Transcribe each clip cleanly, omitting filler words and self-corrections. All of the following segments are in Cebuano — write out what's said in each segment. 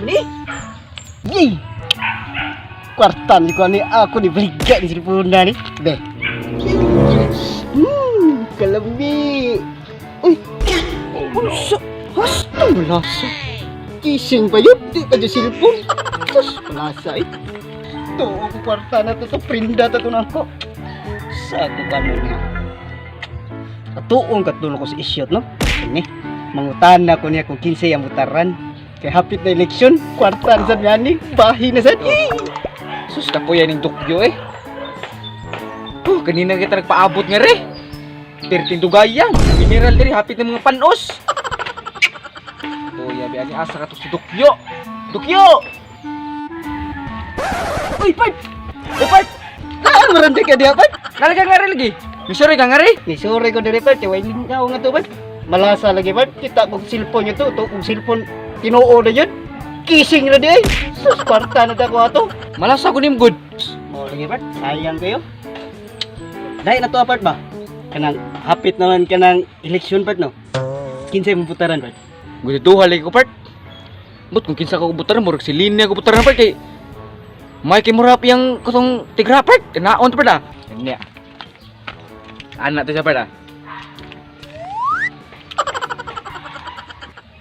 ni. Yee! Kwartan ko ni ako ni baligya ni cellphone na ni. Be. Kalami. Uy. Oh, no. Hasta malasa. Kising pa yun, di pa dyan cellphone. Sus, malasa eh. Ito, ako kwarta na to, to prinda ta to na ako. Sa ako ka mo niya. Katuong katulong ko sa isyot, no? Ini, mangutan na ko niya kung kinsay ang mutaran. Kay hapit na eleksyon, kwarta na sad ni, bahi na sad. Eh! Sus, kapoy ning dukyo eh. Oh, kanina kita nagpaabot nga re. Perting dugayan. Mineral diri hapit ng mga panos. Kuya, bi ani asa ka to si Dukyo. Dukyo! Uy, part! Uy, part! Ah, marante ka diya, pat. Nalaga nga re lagi. Misori ka nga re. Ni sorry ko diri pat, kay way lingaw nga to pat. Malasa lagi pat, kita kog cellphone nyo to, to kog cellphone tinuo na yun. Kissing na di ay. Sus, kwarta na ta ko ato. Malasa ko nim good. Mao lagi part, sayang kayo. Dahil na to apart ba? Kanang hapit naman kanang eleksyon part no. Kinsay mong putaran part? Gududuha lagi ko part. But kung kinsa ka ko butaran, murag si Linya ko butaran part kay may kay murap yang kutong tigra part. Naon to part ah. Kanya. Anak to siya part ah.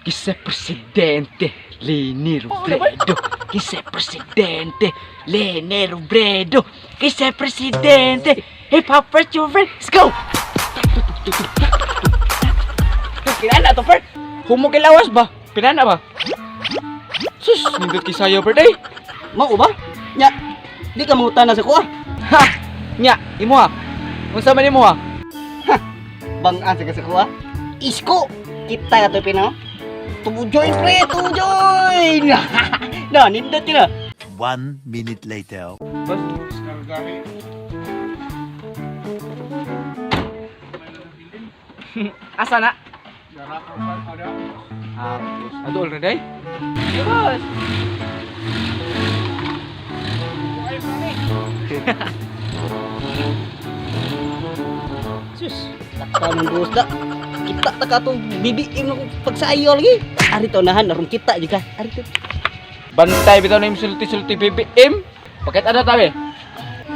Kisa presidente Leni Robredo. Kisa presidente Leni Robredo. Kisa presidente Hip Hop for Children. Let's go! Pinana to, Bert. Humo kay lawas ba? Pinana ba? Sus, nindot kay sayo, Bert eh. Mao ba? Nya, di ka mangutan na sa kuha. Ha! Nya, imo ha. Unsa man imo ha? Bang-an sa ka sa kuha. Isko! Kita ka to pinaw. To join pre, to join! Na, nindot yun ah. 1 minute later. Bas. Asa na? Ah, ado already? Boss. Sus, takta ng buhos da. Kita ta ka itong BBM na pagsayo lagi. Ari to nahan, narong kita juga. Ari to. Bantay bitaw na yung sulti-sulti BBM. Pakit ano tabi?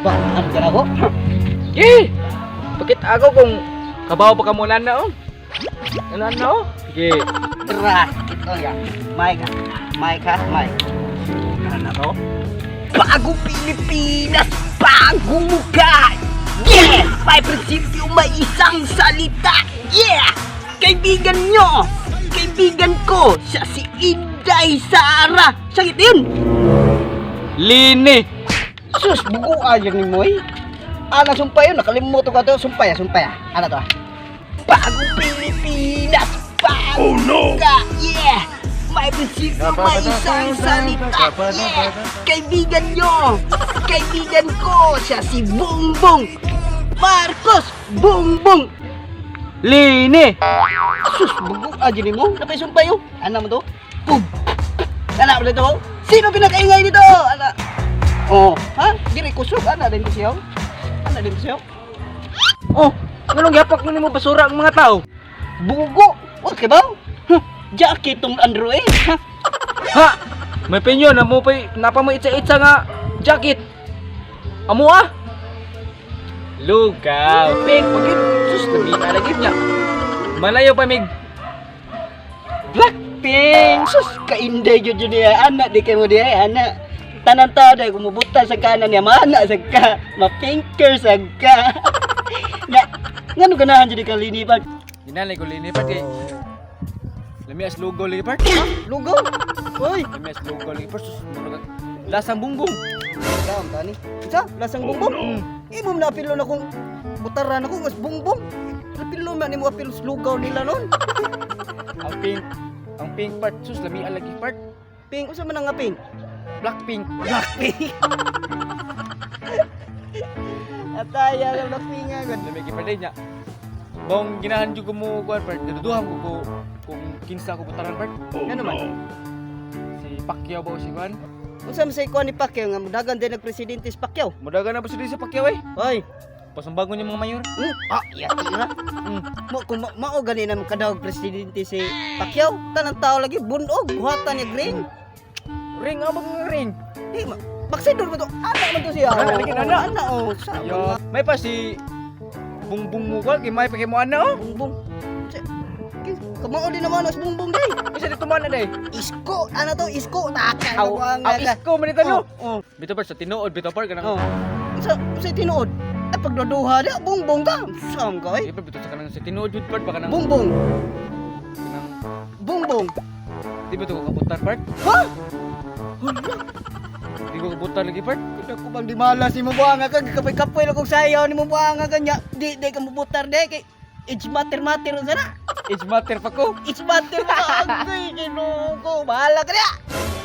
Ba, ano ka na ako? Eh! Pakit ako kung kabaw pa ka muna na oh. Ano ano? Sige. Tara, ito ya. Mike, ah. Mike ha, Mike. Ano na to? Bagong Pilipinas, bagong mukha! Yeah! May prinsipyo, may isang salita! Yeah! Kaibigan nyo! Kaibigan ko! Siya si Inday Sara! Sakit yun! Lini. Sus, bugo ayon ni Moy. Ana sumpay yun, nakalimutan ko to. Sumpay, ah, sumpay. Ah. Ana to ah. Bagong Pilipinas, bagong oh, no. Ka. Yeah! May prinsipyo, may isang salita. Yeah! Kaibigan nyo, kaibigan ko, siya si Bongbong Marcos Bongbong. Lini. Sus, bugo ayon ni mo. Napay sumpay yun. Ana mo to? Boom! Ana mo to? Sino pinakaingay nito? Ana. Oh, ha? Diri kusog ana din ko siya. Ana din ko siya. Oh, nganong yapak mo nimo basura ang mga tao? Bugo. Okay ba? Huh, jacket tong Andrew eh. Ha? Ha! May opinion na mo pa'y napa mo itsa-itsa nga jacket. Amo ah. Lugaw. Pink pagit. Sus, nabita lagi niya. Malayo pa mig. Blackpink. Sus, kainday gyud yun niya. Ana di kay mo diha, ana. Tanan tao dahil kumubuta sa kanan niya, maana sa ka, mapinker sa ka. Nga, ngano ganahan jud ka linipag? Ginalay ko lini part kay. Lami as lugaw lagi part. Lugaw. Oy, Lami as lugaw lagi part. Sus, murag lasang bungbong. Kaon tani. Sa lasang bumbong. Imo na apilo na kung butaran ako mas bumbong. Apilo man nimo apilo sa lugaw nila nun. Ang pink part sus lami lagi part. Pink, unsa man ang nga pink? Blackpink. Blackpink. Ataya lang Blackpink nga gud. Lami part niya. Bong ginahan jud ko mo kuan part. Duduhan ko ko kung kinsa ko butaran part. Ngano man? Si Pacquiao ba o si kuan? Unsa man say kuan ni Pacquiao nga mudagan din nagpresidente si Pacquiao? Mudagan na ba sila sa Pacquiao eh? Hoy. Pasambagon yung mga mayor. Ah, yati ra. Mo kung mao gani na kadawag presidente si Pacquiao, tanang tao lagi bunog, buhatan niya green. Ring ang mga ring. Di ma. Baksidor ba to? Ana man to siya. Ana, lagi, ana. Ana oh. Sa Yo, may pa si Bungbung mo ko, kay may pa kay mo ana oh. Bungbong. Kamao din naman as bungbong day. Isa dito man na day. Isko, ana to, isko taka. Aw, aw isko man ito no. Oh. Bito par sa tinuod bito par kanang. Oh. Sa tinuod. Ay pagduduha di bungbong ka. Sam ka Di oy. pa bito sa kanang sa tinuod jud part ba kanang Bungbong, kanang bungbong. di ba to ko kabutar part? Ha? Di ko kabutar lagi part. Kuda ko bang di malas ni mo buanga ka kapoy-kapoy lang kong sayaw ni mo buanga kanya. Di ka mubutar di kay it's matter matter unsa na. It's matter pa ko. It's matter pa ka. Ginoo ko. Bahala ka niya.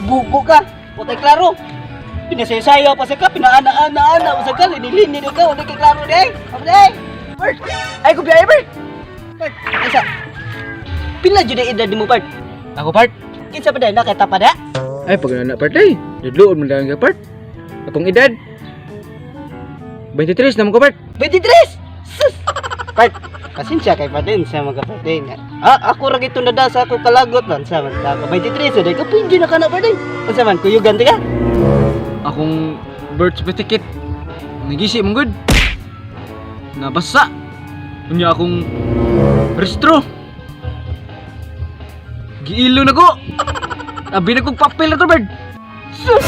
Bugo ka. Wa kay klaro. Pinasayaw pa sa ka, pinaana-ana-ana pa sa ka, linilini ka, wala kay klaro di. Apa di? Bert! Ay ko biyahe Bert! Part, isa. Pila jud ang edad nimo, part? Ako part. Kinsa pa dai nakita pa da? Ay pag na part ay. Dudluon man lang ka part. Akong edad 23 na mo ko part. 23. Sus. Part, pasensya kay pa din sa mga part din. Ah, ako ra gito nada sa ako kalagot man sa man ta ako 23 sa day ka pwede na kana part din. Unsa man kuyugan ti ka? Akong birth certificate nagisi mong good. Nabasa. Unya akong restro. Giilo na ko. Abi na kong papel na to, Bird. Sus.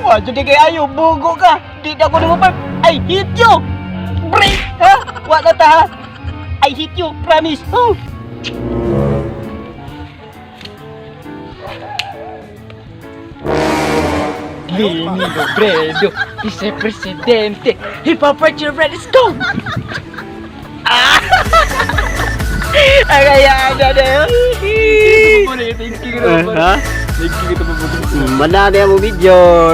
Wa jud kay ayo bugo ka. Di na ko nimo part. I hit you. Break ha? Wa na ta ha? I hit you, promise. Oh. Lini Robredo, vice-presidente. Hip hop your bread, let's go! Ay kaya na na. Thank you, Ha? Thank you, Manana mo video.